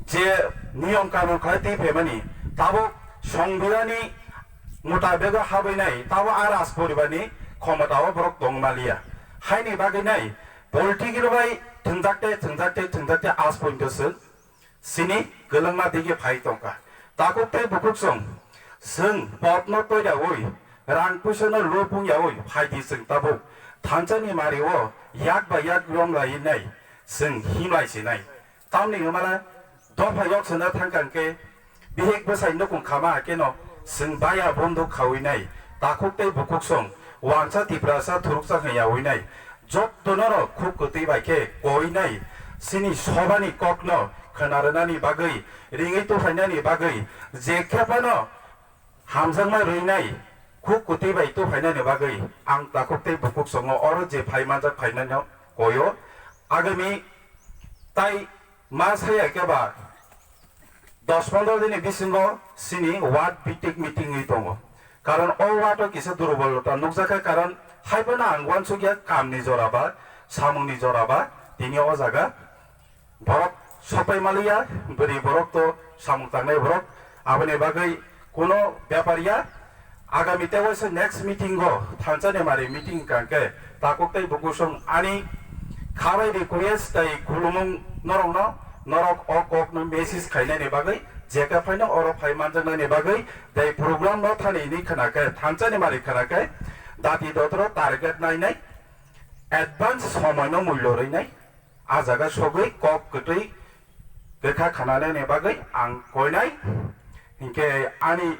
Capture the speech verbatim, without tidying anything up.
je niyom kanun khlai twi phaimani, tabuk songbidani mutabego habwinai, tabuk a raj poribarni khomotao borok tongmaliya. Haini bagwinai political bai thwngjak tei thwngjak tei thwngjak tei aaj poito chwng chini kwlwngma digi phai tongkha. Takhuk tei bukhuk chwng, chwng potno toidaui, rang puisano lupung yaui phaidi chwng tabuk thansani mario yak bai yak romlainai chwng himlai sinai. Tamni hwnmale dopha yok sona thangkang khe bihik bwsai nukung khama keno chwng baya bonduk khawinai, takhuk tei bukhuk song, wansa tiprasa thuruksa hwnyawi nai, jottono no khuk kwtwi bai khe koi nai, chini sobani kokno khwna rwnani bagwi, ringwi tuphainani bagwi, je khe phano hamjakma rwi nai, khuk kwtwi bai tuphainani bagwi ang takhuk tei bukhuk songo oro je phai manjak phainani koyo. Agami tai ma saya khe ba dos pondro dini bisingo chini ward bitik meeting wi tongo. Karon o ward o kisa durbol ta nukjakha, karon haiphano ang uansukya kamni jora ba, samungni jora ba, tini o jaga borok sopai maliya, bwrwi borok to samung tangnai borok, aboni bagwi kuno bepar ya. Agami tei waisa next meeting o thansa ni mari meeting kangkhe takhuk tei bukusung ani khabai request tei khulumung norokno, norok o kokno message khainani bagwi, jekha phaino oro phai manjaknani bagwi tei program no thani ni khwnakhe thansa ni mari khwnakhe dati dotoro target nainai advance somoi no mullo rwinai. A jaga sogwi kok kwtwi kwkha khananani bagwi ang koinai. Hinkhe ani